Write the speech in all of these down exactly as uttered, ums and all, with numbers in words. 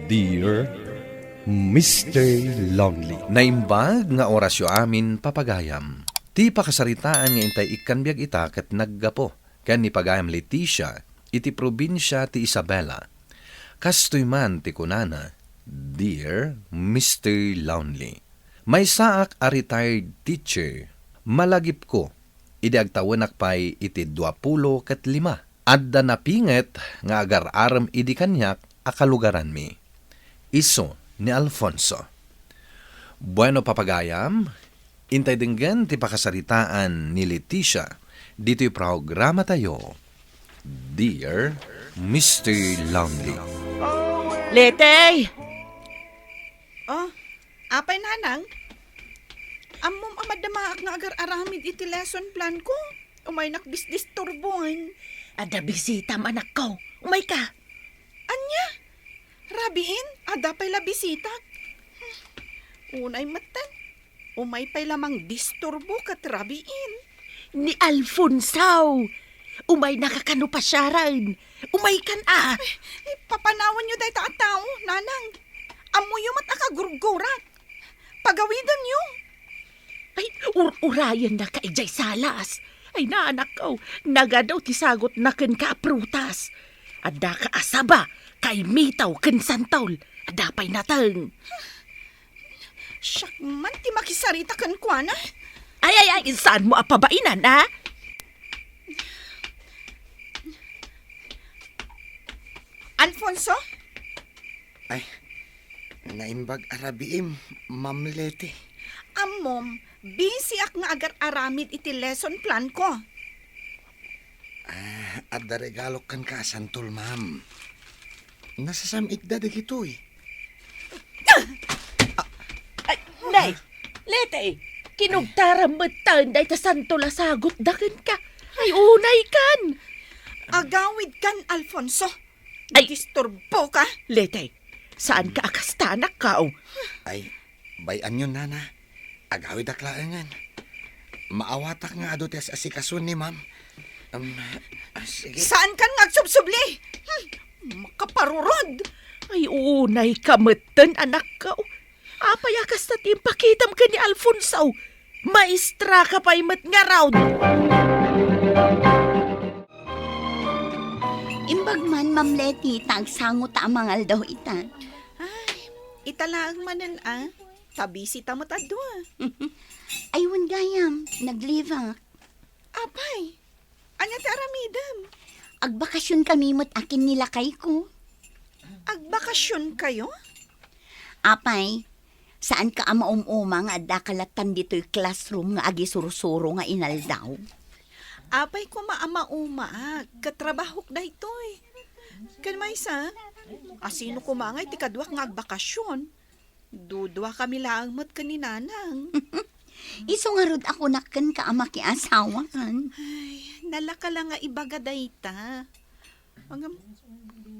Dear Mister Lonely. Naimbag nga orasyo amin, papagayam. Ti pakasaritaan nga intay ikkan biag ita ket naggapu ken ni pagayam Leticia iti probinsia ti Isabela. Kastoy man ti kunana, Dear Mister Lonely. Maysaak a retired teacher. Malagipko idi agtawenak pay iti duapulo ket lima. Adda napinget nga agar-arem idi kaniak a kalugaranmi. Isu ni Alfonso. Bueno, papagayam, intay denggen ti pakasaritaan ni Leticia ditoy programatayo, Dear Mister Lonely. Letey! Oh, apay, Nanang? Ammom a madamaak nga agar-aramid iti lesson plan ko. Umaynak disdisturboen. Adda bisitam, anakko. Umayka. Ania? Rabiin? Adda pay la bisitak? Hmm. Unay metten. Umay pay la mangdisturbo ket rabiin. Ni Alfonso! Umaynaka kano pasiaren. Umaykan a! Ay, papanawanyo dayta a tao, Nanang. Ammoyo met a kagurgurak. Pagawidenyo. Ay, ur-urayennaka idiay salas. Ay, nanakko, nagadu ti sagutna kenka a prutas. Addaka a saba, kaimito ken santol. Adda pay nateng. Siak man ti makisarita kenkuana. Ay, ay, ay, saanmo a pabainan, a? Alfonso? Ay, naimbag a rabiim, Ma'am Leti. Ammom, bisiak nga agar-aramid iti lesson plan ko. Ah, adda regalok kenka a santol, ma'am. Nasasam-itda dagitoy. Ay, nay, Leti, kinugtaram metten dayta santol a sagutda kenka. Ay, unaykan. Agawidkan, Alfonso. Ay. Disturboka. Leti, saanka a kasta, anakko? Ay, bay-anyon, nana. Agawidak laengen. Maawatak nga adu ti as-asikaso ni ma'am. Um, ah, sige. Saankan nga agsubsubli? Hmm, makaparurod. Ay, unayka metten, anakko. Apay a kasta ti impakitam ken ni Alfonso? Maestraka pay met ngarud. Imbag man, Ma'am Leti, ta agsango ta a mangaldaw ita. Ay, ita laeng manen a. Ta busy ta met a dua. Ay, wen gayam, nag-leave ak. Apay, ania ti aramidem? Agbakasion kami met akin ni lakayko. Agbakasion kayo? Apay, saanka a maum-uma nga addaka lattan ditoy classroom nga agisursuro nga inaldaw? Apay koma a maumaak, ket trabahok daytoy. Ken maysa, asino koma ngay ti kaduak nga agbakasion? Dudua kami laeng met ken ni Nanang. Isu ngarud a kunak kenka a makiasawakan. Ay, nalaka la nga ibaga dayta. Ngem,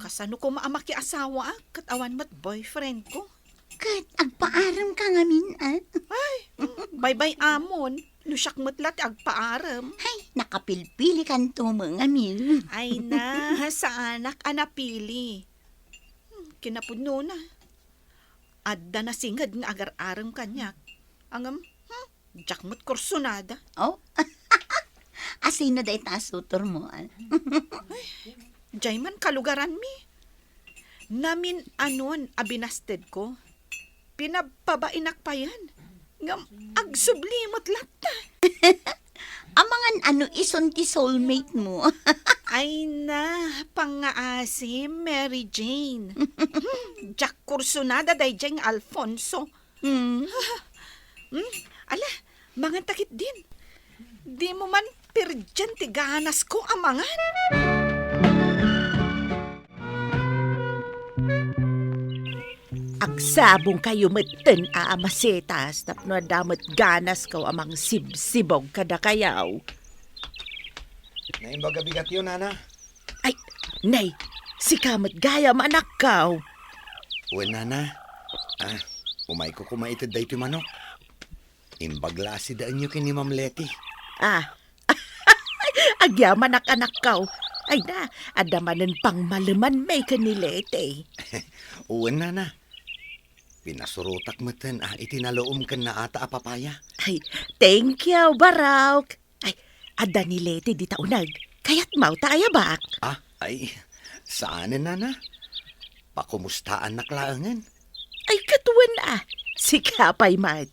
kasano koma a makiasawaak ket awan met boyfriend ko? Ket agpaarem ka ngamin, a? Ay, baybay-amon, no siak met la ti agpaarem. Ay, nakapilpili kanto met ngamin. Ay na, saanak a napili. Hmm, kinapudnona. Adda nasinged nga agar-arem kaniak. Ngem, hmm, diak met kursunada. Oh? Asino dayta a sutormo, a? Ay, diay man kalugaranmi. Namin-anon a binastedko. Pinabpabainak payen. Ngem agsubli met latta. Amangan ano isun ti soulmate mo? Ay na, pangngaasim, Mary Jane. Hmm, diak kursunada daydiay nga Alfonso. Hmm. Hmm, ala, mangan ta ketdin. Dimo man pirdian ti ganasko a mangan. Agsabongkayo metten a amasetas tapno adda met ganasko a mangsibsibog kadakayo. Naimbag a bigatyo, nana. Ay, nay, sika met gayam, anakko. Wen, nana. Ah, umayko koma ited daytoy manok. Imbag la a sidaenyo ken ni Ma'am Leti. Ah. Agyamanak, anakko. Ay na, adda manen pangmalemanmi ken ni Leti. Wen, nana. Pinasurotak metten a iti naloom ken naata a papaya. Ay, thank you, Barok. Ay, adda ni Leti dita uneg. Kayatmo ta ayabak? Ah, ay, saanen, nana. Pakumustaannak laengen. Ay, ket wen a. Sika pay met.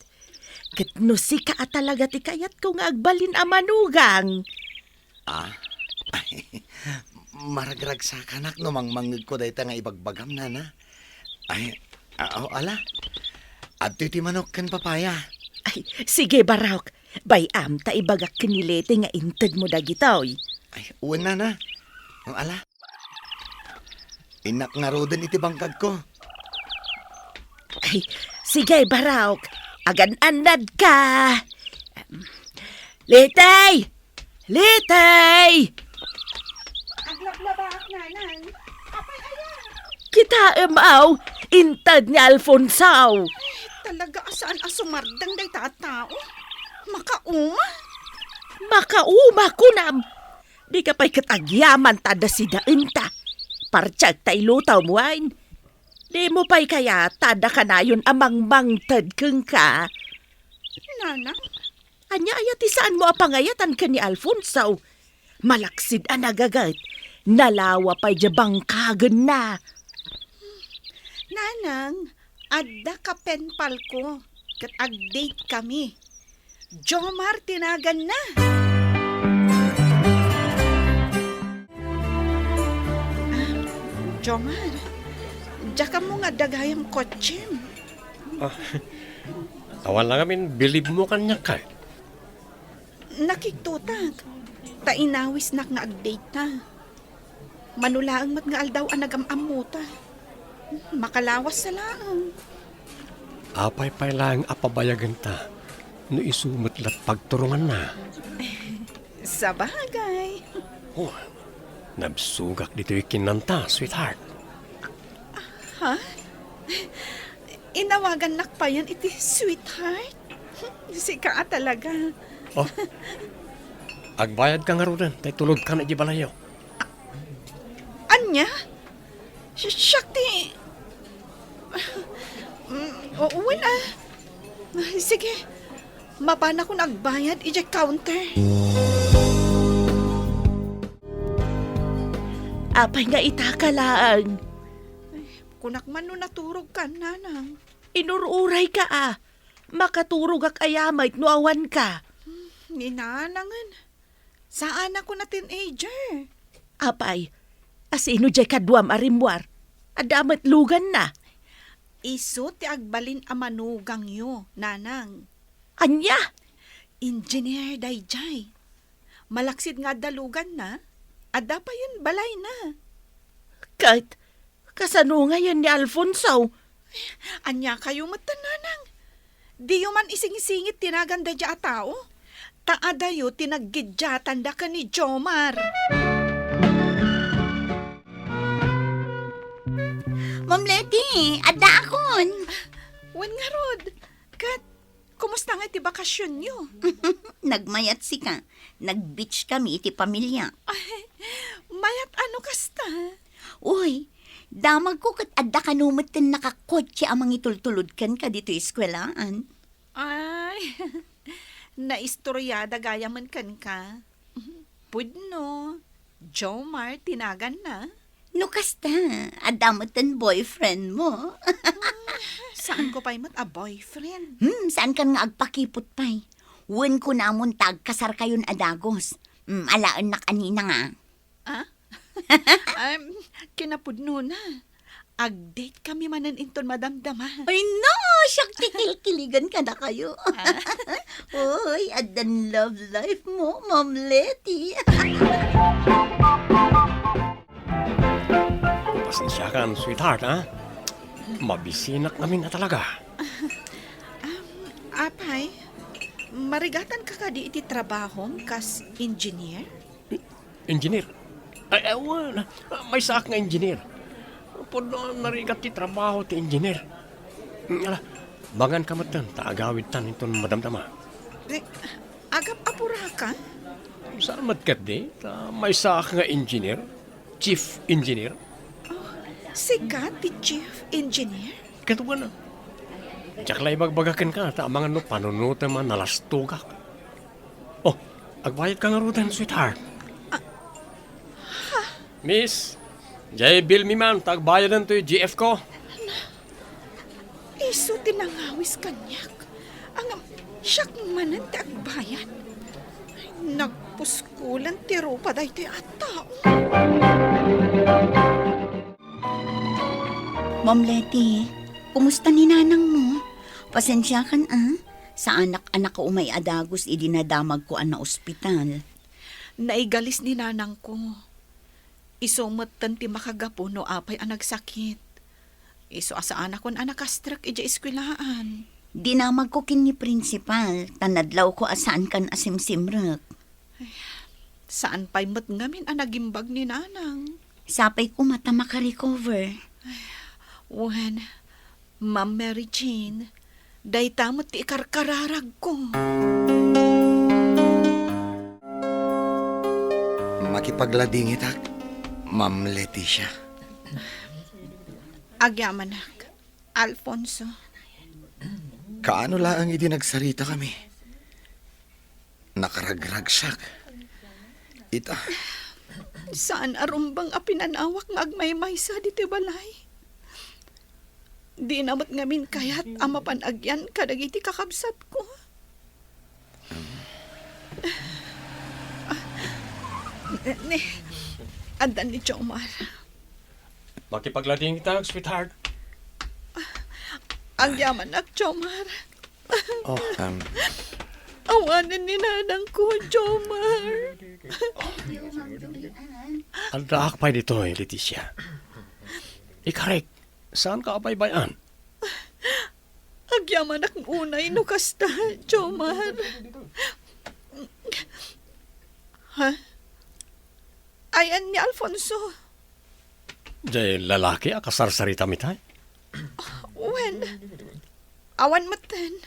Ket no sika a talaga ti kayatko nga agbalin a manugang. Ah, ay, maragragsakanak no mangmangngegko dayta nga ibagbagam, nana. Ay, ah, oh, ala. Adtoy ti manok ken papaya. Ay, sige, Barok. Bay-am ta ibagak ken ni Leti nga intedmo dagitoy. Ay, wen, nana. Oh, ala. Innak ngaruden iti bangkagko. Ay, sige, Barok. Agan-annadka. Leti! Leti! Aglablabaak, nanang. Apay aya? Kitaem, aw, inted ni Alfonso. Ay, talaga a saan a sumardeng dayta a tao. Makauma. Makauma, kunam. Dika pay ket agyaman ta adda sidaenta. Partiek ta ilutawmo, wen. Dimo pay kayat ta adda kanayon a mangmangted kenka? Nanang? Ania aya ti saanmo a pangayatan ken ni Alfonso? Malaksid a nagaget, nalawa pay diay bangkagenna. Nanang, adda kapenpalko ket agdate kami. Jomar ti naganna. Ah, Jomar, diak ammo nga adda gayam kotsem. Ah, awan la ngamin bilibmo kaniak, kay? Nakigtotak, ta inawisnak nga agdate ta. Mano laeng met nga aldaw a nagam-ammota. Makalawas sa laeng. Apay pay laeng a pabayagenta no isu met la't pagturonganna? Sabagay. Oh, nabsogak ditoy kinanta, sweetheart. Ha? Inawagannak payen iti sweetheart? Sika a talaga. Oh. Agbayadka ngaruden, ta itulodkan idiay balayyo. Ania? Si-, siak ti, mm, o, wen a. Sige, mapanakon agbayad idiay counter. Apay nga itaka laeng? Ay, kunak man no naturogkan, nanang. Inur-urayka a. Makaturogak aya met no awanka. Hmm, ni nanangen. Saan a kuna teenager. Apay, asino diay kaduam a rimmuar? Adda met luganna. Isu ti agbalin a manugangyo, nanang. Ania? Engineer daydiay. Malaksid nga adda luganna, adda payen balayna. Ket, kasano ngayen ni Alfonso? Ania kayo met, nanang? Diyo man isingisingit ti nagan daydiay a tao? Ta adayo ti naggidiatanda ken ni Jomar. Ma'am Leti, addaakon. Wen ngarud, ket Kumusta nga iti bakasionyo? Nagmayat sika. Nag-beach kami iti pamilya. Ay, mayat a no kasta? Uy, damagko ket adda kano metten nakakotse a mangitultulod kenka ditoy eskuelaan. Ay, naistoriada gayamen kenka. Pudno, Jomar ti naganna. No kasta, adda met ten boyfriend mo. Saanko pay met a boyfriend. Hmm, saankan nga agpakipot pay? Wen kunamon ta agkasarkayon a dagus. Hmm, alaennak a ninang a. Ah? Em, kinapudnona. Ag-date kami manen inton madamdama. Ay, no! Siak ti kilkiligan kadakayo. Ah. Oy, addan love life mo, Ma'am Leti. Pasensiakan, sweetheart, ha? Mabisinak ngamin a talaga. Um, apay, marigatanka kadi iti trabahom kas engineer? Engineer? Ay, awan. Maysaak nga engineer. Pudno a narigat ti trabaho ti engineer. Ala, banganka metten ta agawidtan inton madamdama. Eh, agap-apuraka? Saan met ketdi ta maysaak nga engineer? Chief engineer? Oh, sika ti chief engineer? Ket wen, diak la ibagbaga kenka ta amangan no panunotem a nalastogak. Oh, agbayadka ngaruden, sweetheart. Miss, jay bill mi man ta agbayaden toy G F ko. Isu ti nangawis kaniak. Ngem siak manen ti agbayad. Ay, nagpuskolan ti rupa daytoy a tao. Ma'am Leti, kumusta ni nanangmo? Pasensiakan, a. Saanak a nakaumay a dagus idi nadamagko a naospital. Naigalis ni nanangko. Isu metten ti makagapu no apay a nagsakit. Isu a saanakon a nakastrek idiay eskuelaan. Dinamagko ken ni principal, ta nadlawko a saankan a simsimrek. Ay, saan pay met ngamin a nagimbag ni nanang. Sapay koma ta makarecover. Wen, Ma'am Mary Jane, dayta met ti ikarkararagko. Makipagladingitak, Ma'am Leticia. Agyamanak, Alfonso. Kaano laeng idi nagsaritakami? Nakaragragsak. Ita. Saan a rumbeng a pinanawak nga agmaymaysa ditoy balay. Dina met ngamin kayat a mapan agyan kadagiti kakabsatko. Ni, adda ni Jomar. Makipagladingit, sweetheart. Agyamanak, Jomar. Oh, um, Awanen ni nanangko, Jomar. Addaak pay ditoy, Leticia. Ikarek, saanka a baybay-an? Agyamanak unay no kasta, Jomar. Ha? Ayan ni Alfonso. Jay lalaki a kasarsaritami tay? Wen, awan metten.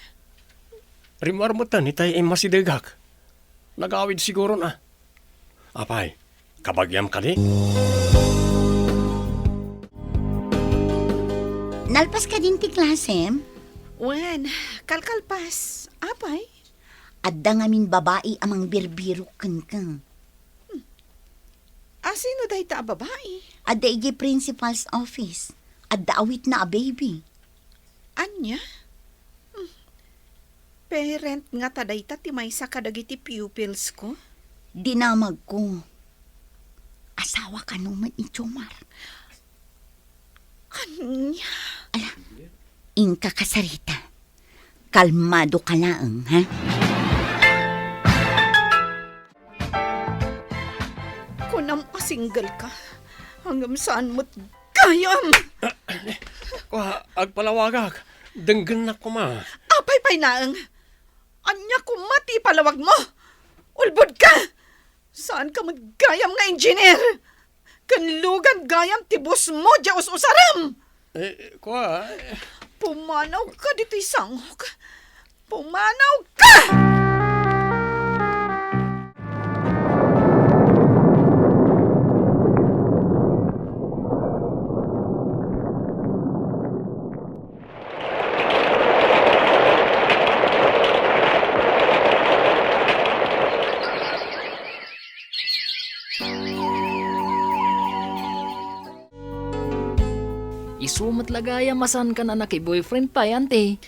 Rimmuar metten itay immasidegak. Nagawid siguron a. Apay, kabagiam kadi? Nalpas kadin ti klasem? Wen, kalkalpas. Apay? Adda ngamin babai a mangbirbirok kenka. Asino dayta a babai? Adda idiay principal's office. Adda awitna a baby. Ania? Hmm. Parent ngata dayta ti maysa kadagiti pupilsko? Dinamagko. Asawa kano met ni Jomar? Ania? Ala, inka kasarita. Kalmado ka laeng, ha? Kunam a single ka, ngem saan met gayam. Kua, agpalawagak. Denggennak koma. Apay pay laeng? Ania koma ti ipalawag mo? Ulbod ka! Saan ka met gayam nga engineer? Ken lugan gayam ti bus mo, dia us-usarem! Eh, kua, eh. Pumanaw ka ditoy sangok. Pumanaw ka! Isu met la gayam a saankan a naki-boyfriend pay, anti.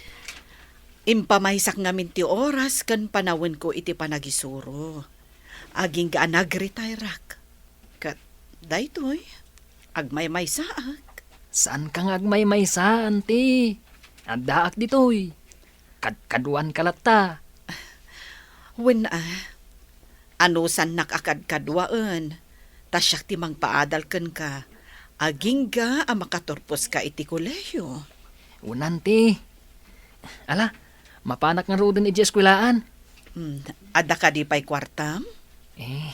Impamaysak ngamin ti oras ken panawenko iti panagisuro. Agingga a nag-retireak. Ket daytoy, agmaymaysaak. Saanka nga agmaymaysa, anti. Addaak ditoy. Kadkaduanka latta. Wen a, anusannak a kadkaduaen, ta siak ti mangpaadal kenka, agingga a makaturposka iti kolehiyo. Wen, anti. Ala, mapanak ngaruden idiay eskuelaan. Hmm, adda kadi pay kuartam? Eh,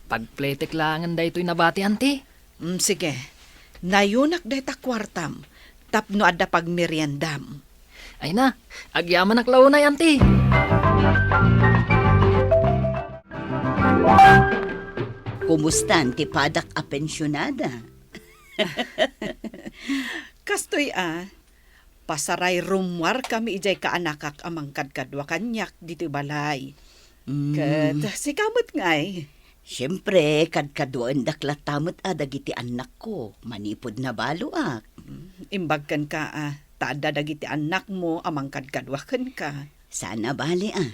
pagpletek laengen daytoy nabati, anti. Mm, sige. Nayunak dayta kuartam tapno adda pagmeriendam. Ay na, agyamanak la unay, anti. Kumustan ti padak a pensionada? Kastoy a, pasararummuarkami idiay kaanakak a mangkadkadua kaniak ditoy balay. Mm. Ket sika met ngay? Siempre, kadkaduaendak latta met a dagiti annakko manipud nabaluak. Mm, imbag kenka a, ta adda dagiti annakmo a mangkadkadua kenka. Saan a bale a,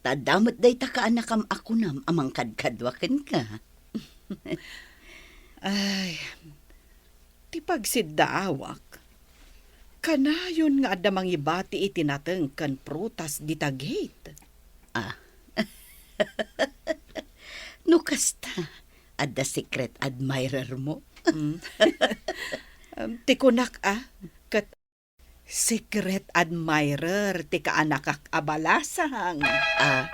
ta adda met dayta kaanakam a kunam a mangkadkadua kenka. Ay, ti pagsiddaawak, kanayon nga adda mangibati iti nateng ken prutas dita gate. Ah. No kasta, adda secret admirer mo? Mm. Em, ti kunak a, ket secret admirer ti kaanakak a balasang. Ah.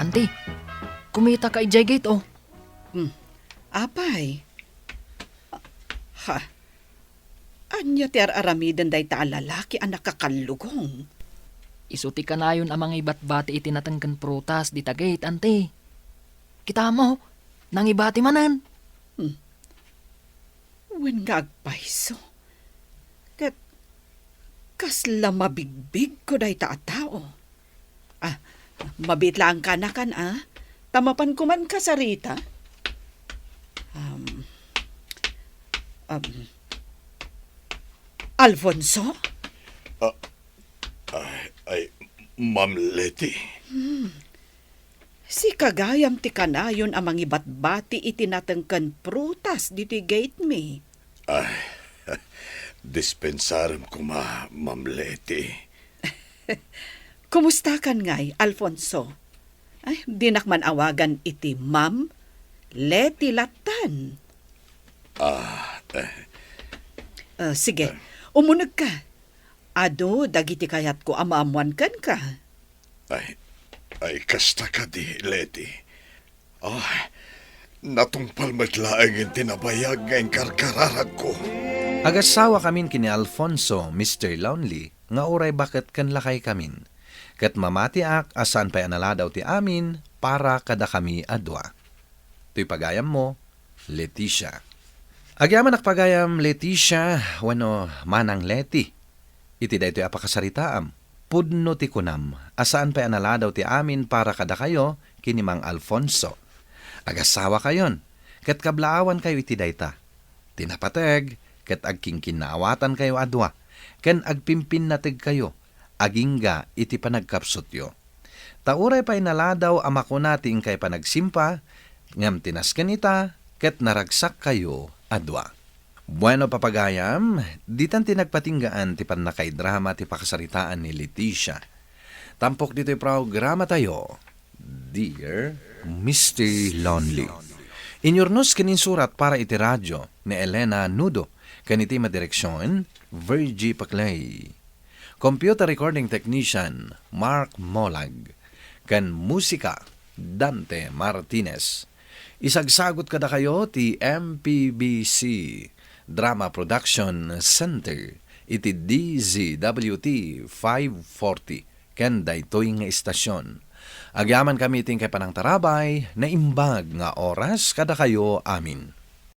Anti, kumita ka idiay gate, oh. Hmm. Apay? Ha? Ania ti ar-aramiden dayta a lalaki a nakakallugong? Isu ti kanayon a mangibatbati iti nateng ken prutas dita gate, anti. Kitamo, nangibati manen. Hmm. Wen nga agpayso. Ket kasla mabigbigko dayta a tao. Ah, mabiit laeng kanakan, ah. Ta mapanko man kasarita. Um, um, Alfonso? Ah, ay, ay, Ma'am Leti. Hmm. Sika gayam ti kanayon a mangibatbati iti nateng ken prutas ditoy gate mi. Ay, dispensarem koma, Ma'am Leti. Kumustakan ngay, Alfonso? Ay, dinak man awagan iti Ma'am, Leti lattan. Ah, eh. Ah, sige, eh. Umunegka. Adu dagiti kayatko a maammoan kenka. Ay, ay, kasta kadi, Leti. Ah, natungpal met laeng ti nabayag nga inkarkararagko. Agasawa kamin ken ni Alfonso, Mister Lonely, nga uray baket ken lakay kamin. Ket mamatiak a saan pay a naladaw ti amin para kadakami a dua. Toy pagayammo, Leticia. Agyamanak pagayam, Leticia, wenno Manang Leti. Iti daytoy a pakasaritaam, pudno ti kunam a saan pay a naladaw ti amin para kadakayo ken ni Mang Alfonso. Agasawakayon, ket kablaawankayo iti dayta. Ti napateg, ket agkinkinnaawatankayo a dua, ken agpimpinnategkayo agingga iti panagkapsutyo. Ta uray pay naladaw a makuna ti inkay panagsimpa, ngem ti nasken ita, ket naragsakkayo a dua. Bueno, papagayam, ditan ti nagpatinggaan ti pannakaidrama ti pakasaritaan ni Leticia. Tampok ditoy programatayo, Dear Mister Lonely. Inyurnos ken insurat para iti radio ni Elena Nudo, ken iti madireksion, Virgie Paclay. Computer recording technician, Mark Molag. Ken musika, Dante Martinez. Isagsagut kadakayo ti M P B C Drama Production Center iti D Z W T five forty ken daytoy nga istasion. Agyamankami iti inkay panangtarabay, naimbag nga oras kadakayo amin.